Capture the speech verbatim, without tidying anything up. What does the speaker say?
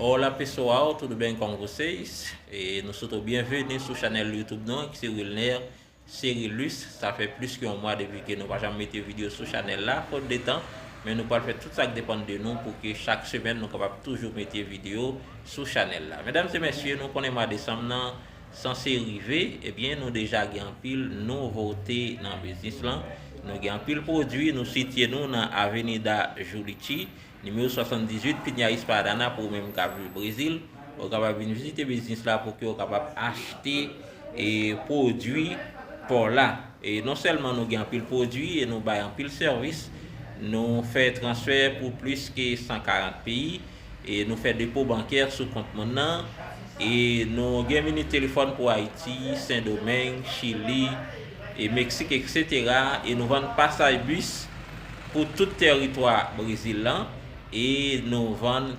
Hola pessoal, tudo bem com vocês? E nou swete w byenveni sou chanèl YouTube nou an, ki se Wilner Cerilus. Sa fè plis ke yon mwa depi ke nou pa janm mete videyo sou chanèl la, fot de tan. Men nou pral fè tout sa k depann de nou pou ke chak semèn nou kapab toujou mete videyo sou chanèl la. Medam e mesye, nou konnen mwa desanm nan sanse rive, ebyen, nou deja gen anpil nouvote nan biznis lan. Nou gen anpil pwodui, nou sitiye nou nan Avenida Julici, nimewo swasanndizuit, Piña Espadana, pou ou menm k ap viv Brezil. Ou kapab vin vizite biznis la pou ke ou kapab achte e pwodui pò la. E non sèlman nou gen anpil pwodui e nou bay anpil sèvis, nou fè transfè pou plis ke san karant peyi, e nou fè depo bankè sou kont moun nan, e nou gen minit telefòn pou Ayiti, Sendomeng, Chili, e Meksik, etsetera. E nou vann pasaj bis pou tout tèritwa Brezil lan, e nou vann